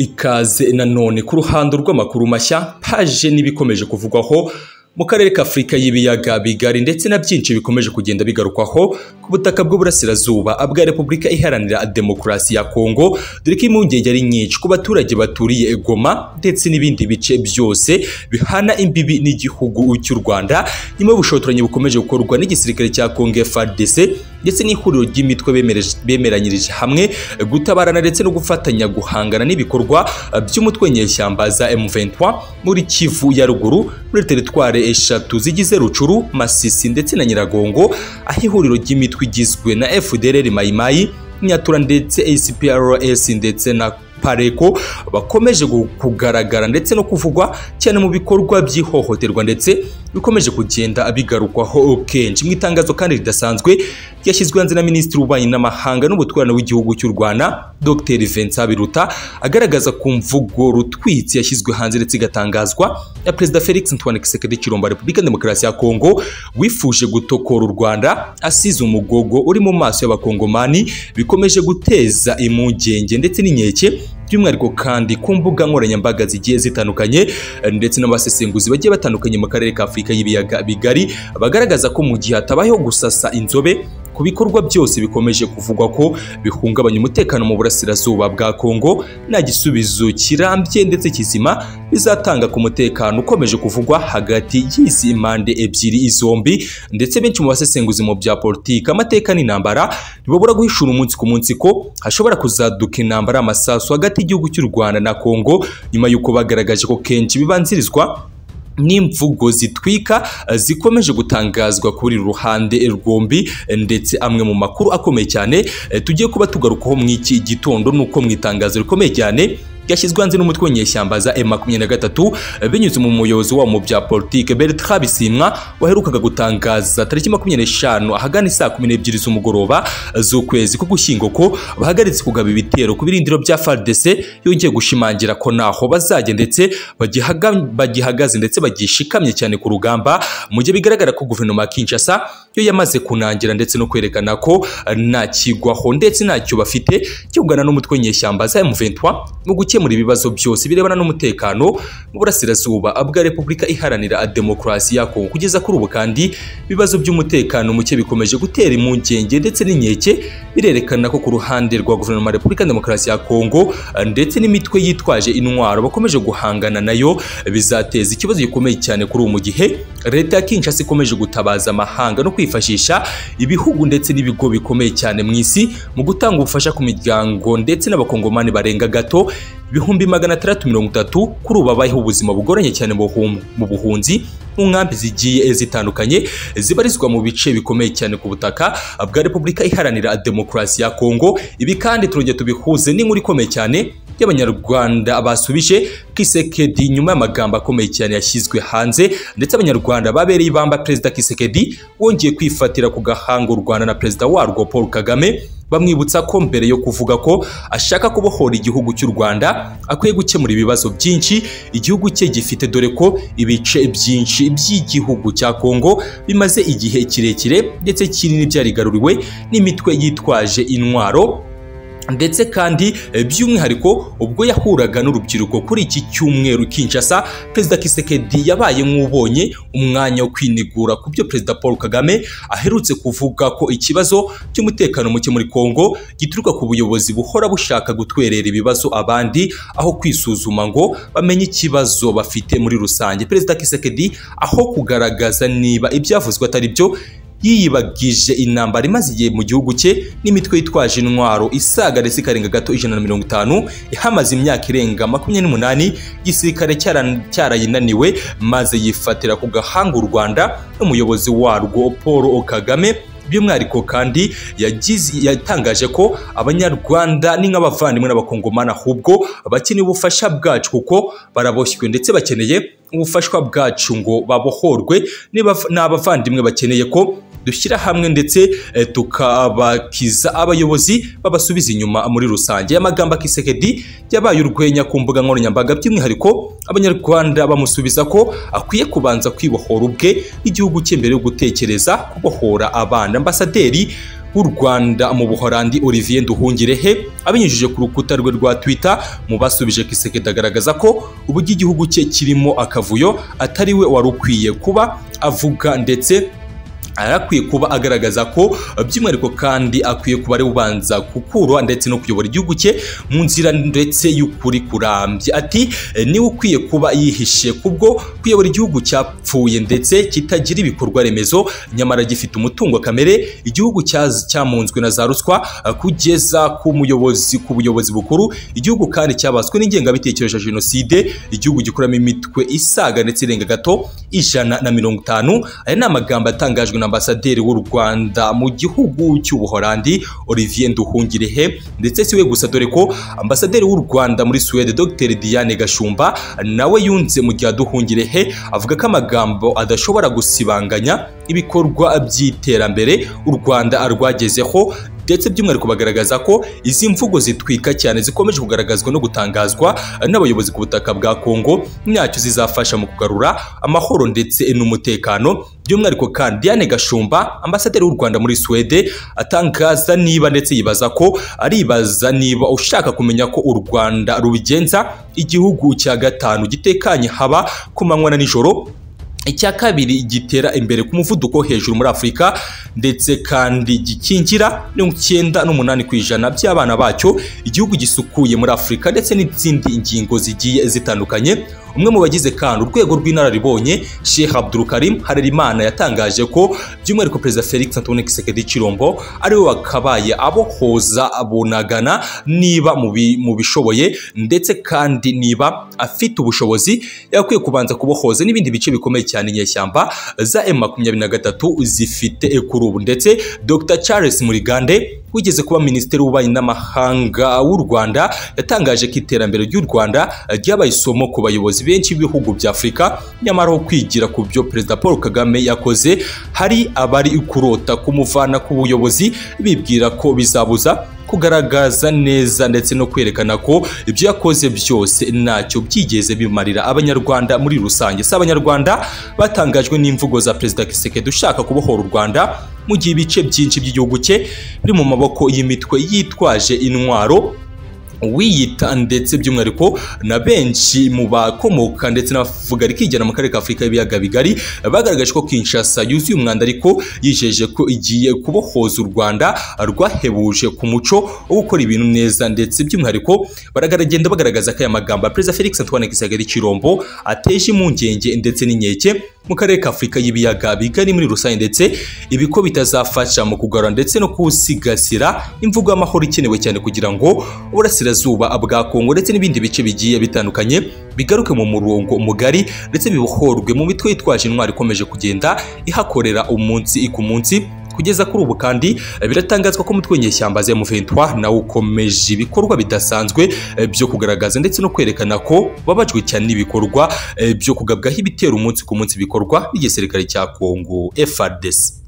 Ikaze nanone ku ruhando rw'amakuru mashya paje n'ibikomeje kuvugwaho mu karere ka Afurika y'ibiyaga bigari ndetse na byinshi bikomeje kugenda bigarukwaho ku butaka bw'uburasirazuba bwa Repubulika Iharanira Demokarasi ya Kongo, dore ko impungenge ari nyinshi ku baturage baturiye Goma ndetse n'ibindi bice byose bihana imbibi n'igihugu cy'u Rwanda, nyuma y'ubushotoranyi bukomeje gukorwa n'igisirikare cya Kongo FARDC ndetse n'ihuriro ry'imitwe bemeranyirije hamwe gutabarana ndetse no gufatanya guhangana n'ibikorwa by'umutwe nyeshyamba za M23 muri Kivu ya ruguru, muri teritware eshatu zigize Rucuru, Masisi ndetse na Nyiragongo, aho ihuriro ry'imitwe igizwe na FDLR, Maimai, Nyatura ndetse ACPRS ndetse na Pareko bakomeje kugaragara ndetse no kuvugwa cyane mu bikorwa by'ihohoterwa ndetse bikomeje kugenda bigarukwaho kenshi. Mu itangazo kandi ridasanzwe ryashyizwe hanze na Minisitiri w'Ububanyi n'Amahanga n'Ubutwererane w'igihugu cy'u Rwanda Dr Vincent Biruta, agaragaza ku mvugo rutwitsi yashyizwe hanze ndetse igatangazwa na Perezida Felix Antoine Tshisekedi Tshilombo wa Repubulika Demokarasi ya Kongo, wifuje gutokora u Rwanda asize umugogo uri mu maso y'abakongomani, bikomeje guteza impungenge ndetse n'inkeke, by'umwihariko kandi ku mbuga nkoranyambaga zigiye zitandukanye ndetse n'abasesenguzi bagiye batandukanye mu karere ka Afurika y'ibiyaga bigari, bagaragaza ko mu gihe hatabayeho gusasa inzobe ku bikorwa byose bikomeje kuvugwa ko bihungabanya umutekano mu burasirazuba bwa Kongo, nta gisubizo kirambye ndetse kizima bizatanga ku mutekano ukomeje kuvugwa hagati y'izi impande ebyiri zombi. Ndetse benshi mu basesenguzi mu bya politiki, amateka n'intambara ntibabura guhishura umunsi ku munsi ko hashobora kuzaduka intambara amasasu hagati y'igihugu cy'u Rwanda na Kongo, nyuma y'uko bagaragaje ko kenshi bibanzirizwa n'imvugo zitwika zikomeje gutangazwa kuri ruhande rwombi. Ndetse amwe mu makuru akomeye cyane tugiye kuba tugarukaho mu iki gitondo nuko mu itangazo rikomeye cyane ryashyizwe hanze n'umutwe w'inyeshyamba za M23 binyuze mu muyobozi wabo mu bya politike Bertrand Bisimwa, waherukaga gutangaza tariki 25 ahagana saa 12 z'umugoroba z'ukwezi k'Ugushyingo ko bahagaritse kugaba ibitero ku birindiro bya FARDC, yongeye gushimangira ko naho bazajya ndetse bagihagaze ndetse bagishikamye cyane ku rugamba, mu gihe bigaragara ko guverinoma ya Kinshasa yo yamaze kunangira ndetse no kwerekana ko nta kigwaho ndetse ntacyo bafite cyo kugana n'umutwe w'inyeshyamba za M23 mu gukemura ibibazo byose birebana n'umutekano mu burasirazuba bwa Repubulika Iharanira Demokarasi ya Kongo. Kugeza kuri ubu kandi ibibazo by'umutekano muke bikomeje gutera impungenge ndetse n'inkeke, birerekana ko ku ruhande rwa guverinoma ya Repubulika Demokarasi ya Kongo ndetse n'imitwe yitwaje intwaro bakomeje guhangana nayo bizateza ikibazo gikomeye cyane kuri ubu, mu gihe leta ya Kinshasa ikomeje gutabaza amahanga no kwifashisha ibihugu ndetse n'ibigo bikomeye cyane mu isi mu gutanga ubufasha ku miryango ndetse n'abakongomani barenga gato 630,000 kuri ubu babayeho ubuzima bugoranye cyane mu buhunzi mu nkambi zigiye zitandukanye zibarizwa mu bice bikomeye cyane ku butaka bwa Repubulika Iharanira Demokarasi ya Kongo. Ibi kandi turongera tubihuze n'inkuru ikomeye cyane y'abanyarwanda basubije Tshisekedi nyuma y'amagambo akomeye cyane yashyizwe hanze, ndetse abanyarwanda babereye ibamba Perezida Tshisekedi wongeye kwifatira ku gahanga u Rwanda na Perezida warwo Paul Kagame, bamwibutsa ko mbere yo kuvuga ko ashaka kubohora igihugu cy'u Rwanda akwiye gukemura ibibazo byinshi igihugu cye gifite, dore ko ibice byinshi by'igihugu cya Kongo bimaze igihe kirekire ndetse kinini byarigaruriwe n'imitwe yitwaje intwaro. Ndetse kandi by'umwihariko ubwo yahuraga n'urubyiruko kuri iki cyumweru Kinshasa, Perezida Tshisekedi yabaye nk'ubonye umwanya wo kwinigura ku byo Perezida Paul Kagame aherutse kuvuga ko ikibazo cy'umutekano muke muri Kongo gituruka ku buyobozi buhora bushaka gutwerera ibibazo abandi aho kwisuzuma ngo bamenye ikibazo bafite muri rusange. Perezida Tshisekedi aho kugaragaza niba ibyavuzwe atari byo, yiyibagije intambara imaze igihe mu gihugu cye n'imitwe yitwaje intwaro isaga ndetse ikarenga gato 150 ihamaze imyaka irenga 28, igisirikare cyarayinaniwe maze yifatira ku gahanga u Rwanda n'umuyobozi warwo Paul Kagame. By'umwihariko kandi yatangaje ko abanyarwanda ni nk'abavandimwe n'abakongomani, ahubwo bakeneye ubufasha bwacu kuko baraboshywe ndetse bakeneye ubufashwa bwacu ngo babohorwe, n'abavandimwe bakeneye ko dushyira hamwe ndetse tukabakiza abayobozi babasubiza inyuma muri rusange. Amagambo Tshisekedi yabaye urwenya ku mbuga nkoranyambaga, by'umwihariko abanyarwanda bamusubiza ko akwiye kubanza kwibohora ubwe n'igihugu cye mbere yo gutekereza kubohora abana. Ambasaderi w'u Rwanda mu Buholandi Olivier Nduhungirehe abinyujije ku rukuta rwe rwa Twitter mu basubije Tshisekedi agaragaza ko uburyo igihugu cye kirimo akavuyo atari we wari ukwiye kuba avuga ndetse arakwiye kuba agaragaza ko by'umwihariko kandi akwiye kuba ari ubanza gukurwa ndetse no kuyobora igihugu cye mu nzira ndetse y'ukuri kurambye. Ati niwe ukwiye kuba yihishe kubwo kuyobora igihugu cyapfuye ndetse kitagira ibikorwa remezo nyamara gifite umutungo kamere, igihugu cyamunzwe na za ruswa kugeza ku muyobozi ku buyobozi bukuru, igihugu kandi cyabaswe n'ingengabitekerezo ya jenoside, igihugu gikuramo imitwe isaga ndetse irenga gato 150. Aya ni amagambo atangajwe na ambasaderi w'u Rwanda mu gihugu cy'Ubuholandi Olivier Nduhungirehe, ndetse siwe gusa dore ko ambasaderi w'u Rwanda muri Suwede Dr Diane Gashumba nawe yunze mu gihe Nduhungirehe avuga ko amagambo adashobora gusibanganya ibikorwa by'iterambere u Rwanda rwagezeho, ndetse by'umwihariko bagaragaza ko izi mvugo zitwika cyane zikomeje kugaragazwa no gutangazwa n'abayobozi ku butaka bwa Kongo ntacyo zizafasha mu kugarura amahoro ndetse n'umutekano. By'umwihariko kandi Diane Gashumba ambasaderi w'u Rwanda muri Suwede atangaza niba ndetse yibaza ko aribaza niba ushaka kumenya ko u Rwanda rubigenza igihugu cya gatanu gitekanye haba ku manywa na nijoro, icya kabiri gitera imbere ku muvuduko hejuru muri Afurika ndetse kandi gikingira 98% by'abana bacyo, igihugu gisukuye muri Afurika ndetse n'izindi ngingo zigiye zitandukanye. Umwe mu bagize kandi urwego rw'inararibonye Sheikh Abdul Karim Harerimana yatangaje ko by'umwihariko Perezida Felix Antoine Tshisekedi Tshilombo ari we wakabaye abohoza abunagana niba mu bishoboye ndetse kandi niba afite ubushobozi yakwiye kubanza kubohoza n'ibindi bice bikomeye cyane inyeshyamba za M23 zifite kuri ubu. Ndetse Dr Charles Murigande wigeze kuba minisitiri w'ububanyi n'amahanga w'u Rwanda yatangaje ko iterambere ry'u Rwanda ryabaye isomo ku bayobozi benshi b'ibihugu bya Afurika, nyamara aho kwigira ku byo Perezida Paul Kagame yakoze hari abari kurota kumuvana ku buyobozi bibwira ko bizabuza kugaragaza neza ndetse no kwerekana ko ibyo yakoze byose ntacyo byigeze bimarira Abanyarwanda muri rusange. Si Abanyarwanda batangajwe n'imvugo za Perezida Tshisekedi ushaka kubohora u Rwanda mu gihe ibice byinshi by'igihugu cye biri mu maboko y'imitwe yitwaje intwaro wiyita ndetse by'umwihariko na benshi mu bakomoka ndetse n'abavuga rikijyana mu karere ka Afurika y'ibiyaga bigari bagaragaje ko Kinshasa yuzuye umwanda, ariko yijeje ko igiye kubohoza u Rwanda rwahebuje ku muco wo gukora ibintu neza, ndetse by'umwihariko baragenda bagaragaza ko aya magambo ya Perezida Felix Antoine Tshisekedi Tshilombo ateje impungenge ndetse n'inkeke mu karere ka Afurika y'ibiyaga bigari muri rusange, ndetse ibiko bitazafasha mu kugarura ndetse no kusigasira imvugo y'amahoro ikenewe cyane kugira ngo uburasirazuba bwa Kongo ndetse n'ibindi bice bigiye bitandukanye bigaruke mu murongo mugari ndetse bibohorwe mu mitwe yitwaje intwari ikomeje kugenda ihakorera umunsi ku munsi. Kugeza kuri ubu kandi biratangazwa ko umutwe w'inyeshyamba za M23 nawo ukomeje ibikorwa bidasanzwe byo kugaragaza ndetse no kwerekana ko babajwe cyane n'ibikorwa byo kugabwaho ibitero umunsi ku munsi bikorwa n'igisirikare cya Kongo FARDC.